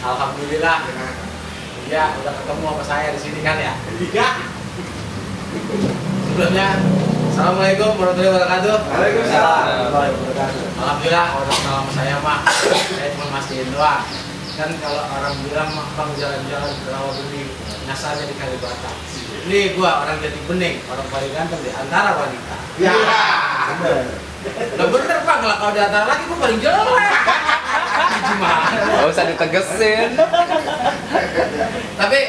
Alhamdulillah. Iya, udah ketemu sama saya di sini kan ya. Iya. Sebelumnya, assalamualaikum warahmatullahi wabarakatuh. Waalaikumsalam. Alhamdulillah, udah kenal sama saya mah. Saya cuma mastiin doang. Kan kalau orang bilang mah bang jalan-jalan ke Rawabeli, nyasarnya di Kalibata. Ini gua orang Jati Bening, orang paling ganteng di antara wanita. Ya. Udah bener bang, kalau di antara laki gua paling jelek. Gimana? Gak usah ditegesin. Tapi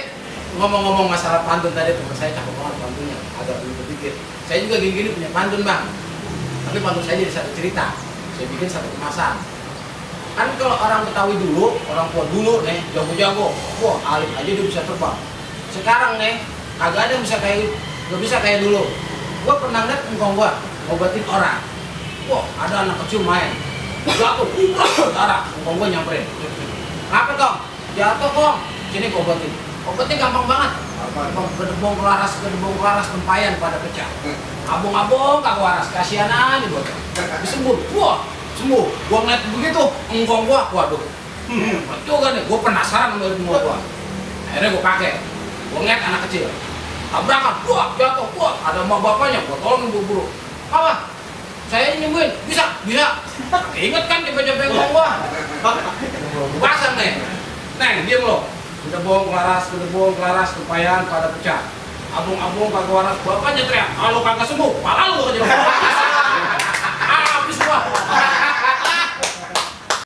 ngomong-ngomong masalah pantun tadi teman saya cakep banget pantunnya, agak lebih berpikir. Saya juga gini-gini punya pantun bang, tapi pantun saya jadi satu cerita. Saya bikin satu kemasan. Kan kalau orang Betawi dulu, orang tua dulu nih jago-jago, wah alit aja dia bisa terbang. Sekarang nih kagak ada yang bisa gak bisa kayak dulu. Gua pernah lihat engkong gua ngobatin orang. Wah ada anak kecil main, jatuh, darah, engkong gua nyamperin. Apa Kong? Jatuh Kong, sini gua obatin. Obatnya gampang banget. Gedebong kelaras tempayan pada pecah. Abong-abong kagak waras, kasihan aja buat. Disembuh, wah sembuh. Gua ngeliat begitu, engkong gua, waduh. Juga nih, gua penasaran sama ilmu gua. Akhirnya gua pakai. Gua ngeliat anak kecil. Tabrakan, wah jatuh, wah ada emak bapaknya, gua tolongin buru-buru. Apa? Saya nyembuhin, bisa. Ingat kan cepet-cepet engkong gua. Pasang nih. Neng, diam lo. Gedebong kelaras tempayan pada pecah. Abung-abung kagak waras, bapaknya teriak, kalau kagak sembuh, pala lu aja.